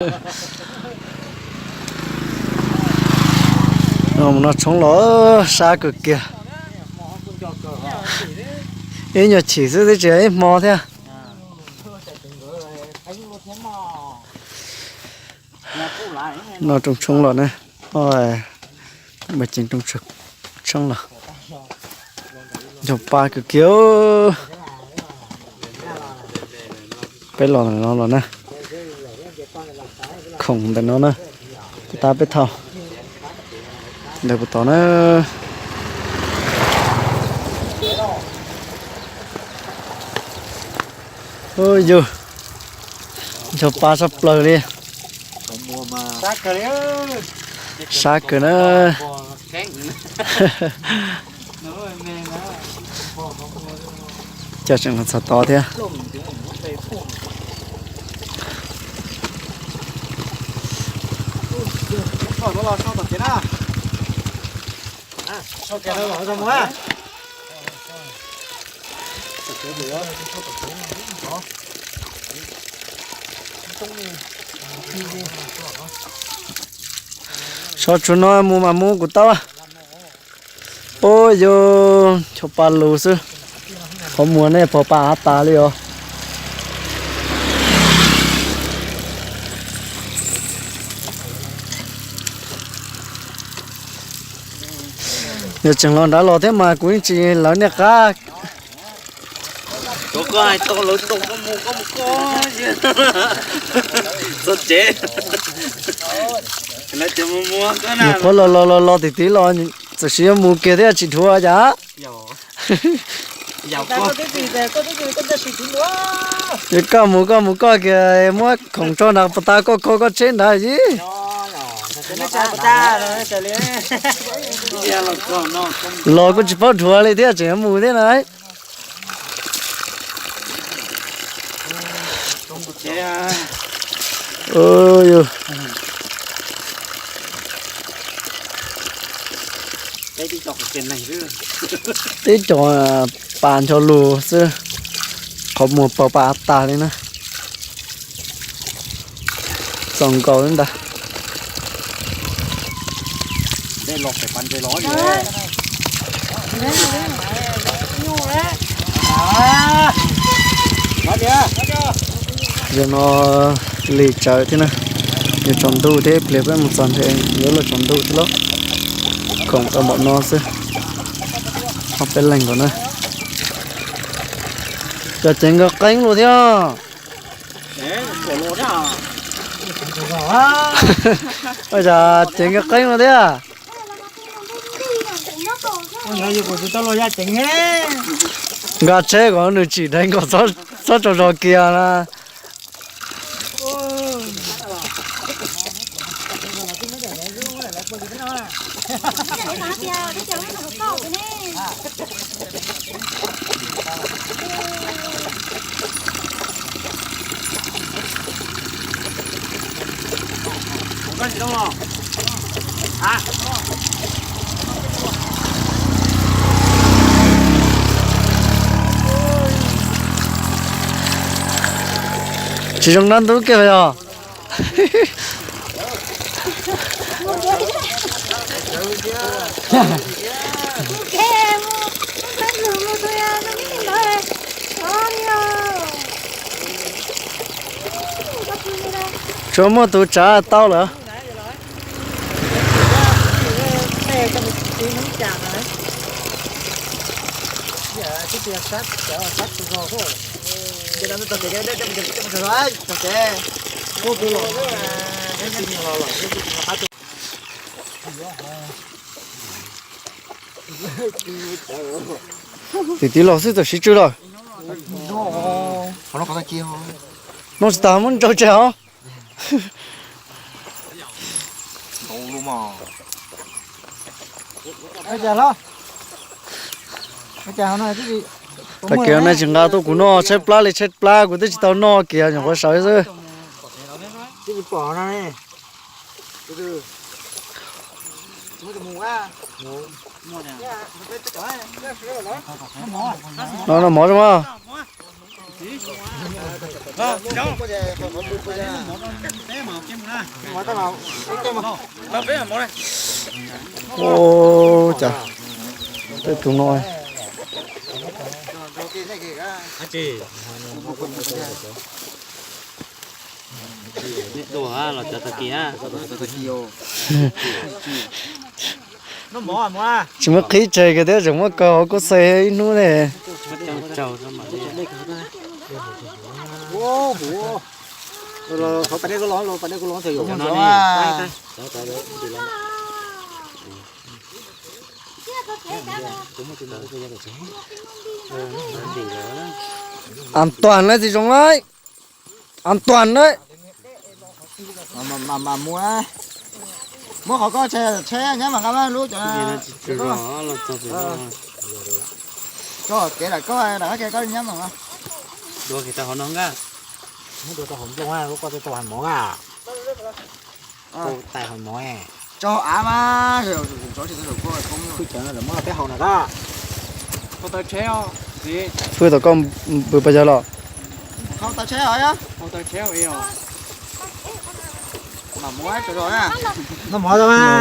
No tshoob los sab kawg kiag. Ib nyuag chim xwb twb tsis ib hmo thiab. No rooj tshoob los na. Mas ceev rooj tshoob los. Yog pa kawg kiag. Peb los no los na. Khoom ntawm no na. Tab peb thauj ntawm puas tod na. Yus, yog pa sab plaws li. Sab kawg na. Coj tseem los txog tod thiab. Sov tsuag no mus mas mus kuv tau. Ub, yus cov pa lus xwb. Qhov muag nej pog pa av tas li os. Yog tseem los nrad los thiab mas kuv yeej tsis lawv nej qab. Nyuam qhuav los los los los tim tid los txawm sis yuav mus kiag thiab tsis dhuav cas. Yog koj mus koj mus koj kiag muab khoom tso nrad puas tas koj kho koj tsheb nrad yis. Los kuj tsis paub dhuav li thiab tseem yuav mus thiab na. Tib co pa ncho lus xwb, qhov muag pog pa av tas li na. Txaus nkaus li ntag. Yog no lig tsawv thiab na, yuav tsaus ntuj thiab, ib pliag peb mus txog ntshe yuav luag tsaus ntuj thiab lauj. Khoom tau npaum no xwb, ob peb leeg nkaus na. Cov ceev nkawd qeeb luaj thiab. Ua cas ceev nkawd qeeb luaj thiab. Nkag tsheb kom nws tsim dheev kom txhob tsaug zog kiag na. Tsis zoo dab ntub kiag yog. Tsuas muaj tus tsav tau lawm. Tim tid los xwb txawm siv tsw lawm. No tsis tas muab ntsawg tseg os. Tag kis nej tsis nqa tuaj kuv noj tshaib plab li tshaib plab, kuv twb tsis tau noj kiag nyuam qhuav sawv xwb. No noj mov zoo mas. Ua cas tej tus no. Tsis muaj qhib tseg kiag thiab tseem muab kaw hauv kuj xes ib hnub ne. An toàn na txiv zoo na. An toàn na. Muab qhov koj tsheb nyab mas nqa lub cov, tso kev lam koj lam qab ke koj nyab mas. Dua kiag tau hauv no nqa. Muab dua tau hauv nplooj, lub koj tau hauv mov a. Tau tais hauv mov. Tso av mas. Peb hau na koj. Hwj tom koj pw pas yog los.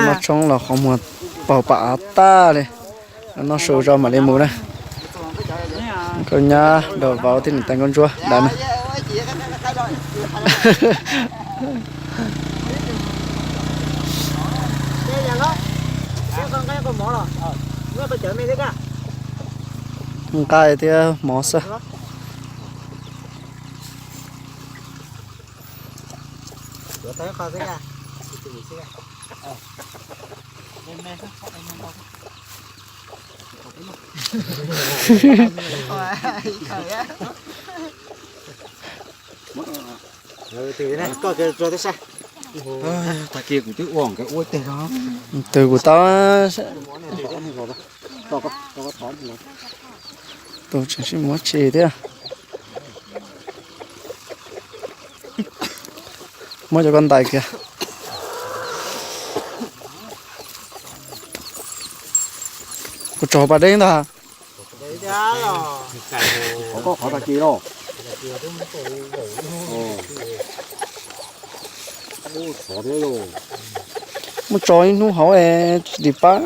Noj tshoob los qhov muag paug pam av tag li. Noj su tso mam li mus na. Nkauj nyab nrog vauv thiab niam tais nkauj ntsuab dav na. Nqaij thiab mov xwb. Tag kis kuv twb ua nkawd ua teg no. Twb kuv tau. Tus tseem sib muab tsis thiab. Muab cov koj ntais kiag. Kuv tso pas deb ntag. Qhov koj qhov tag kis los. Muab tso ib hnub hauv es tsis dim pab.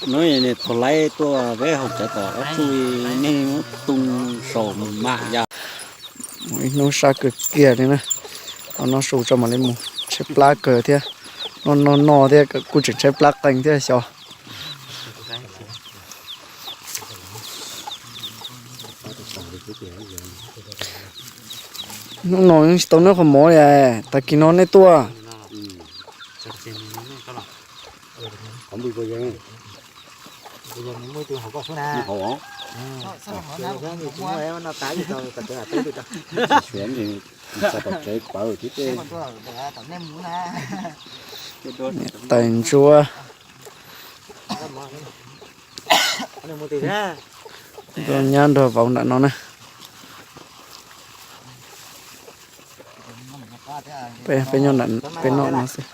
Hnub no niam thaum laib tuaj peb haus cawv tom qab tsuj, nej muab tu saum mam yas. Mus ib hnub sab kawg kiag li na. Ho noj su tso mam li mus, tshaib plab kawg thiab. Noj noj noj thiab kuj tseem tshaib plab qees thiab xyov. Hnub no yeej tsis tau noj qhov mov li, tag kis no nej tuaj. Niam tais ntsuab, nkauj nyab nrog vauv nram no na. Peb nyob nram peb noj no xwb.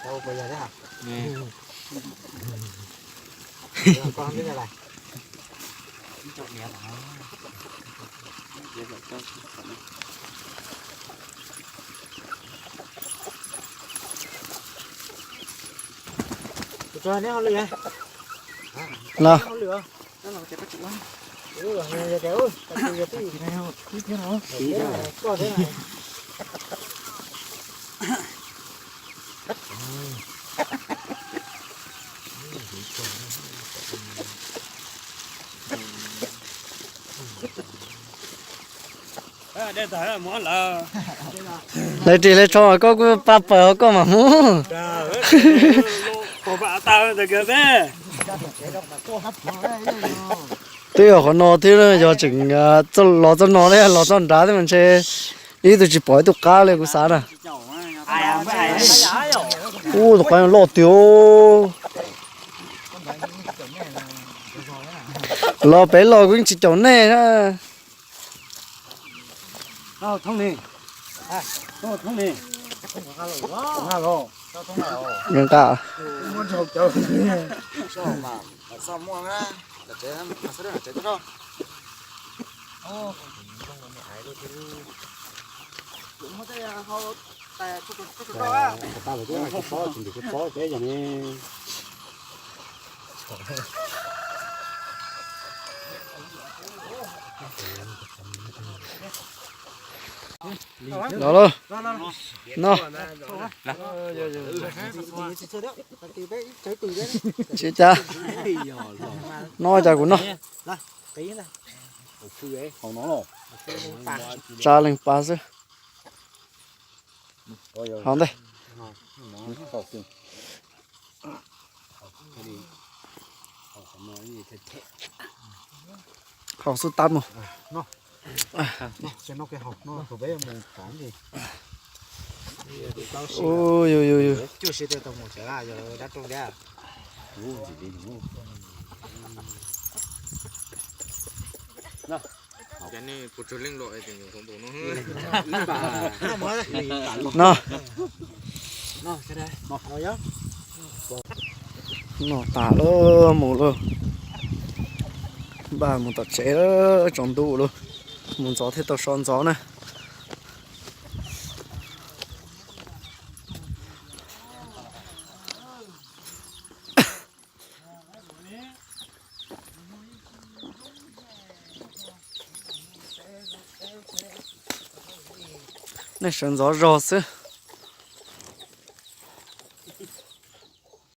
Los. Lawv ris lawv tsho koj kuj pab pawg koj mam mus. Twb yog qhov no thiab, yog tseem los txoj no thiab los txoj nrad thiab mas ntshe ib tug tsis pom ib tug qab li kuv xav na. Ub, tus qab loj tiag. Los pem los kuv yeej tsis caum nej na. Thoob ni, thoob ni, nqa los, nqa. Los lauj, no. Tsis cas, no cas kuv noj. Tsa leej pas xwb. Hauv ntej. Hauv xub tab mus. Ui, ui, ui, ui. No. No tas lawm, mus lawm. Npaj mus tom tsev lawm, tsaus ntuj lawm. Mus ntxov thiaj tau so ntxov na. Nej sawv ntxov zog xwb.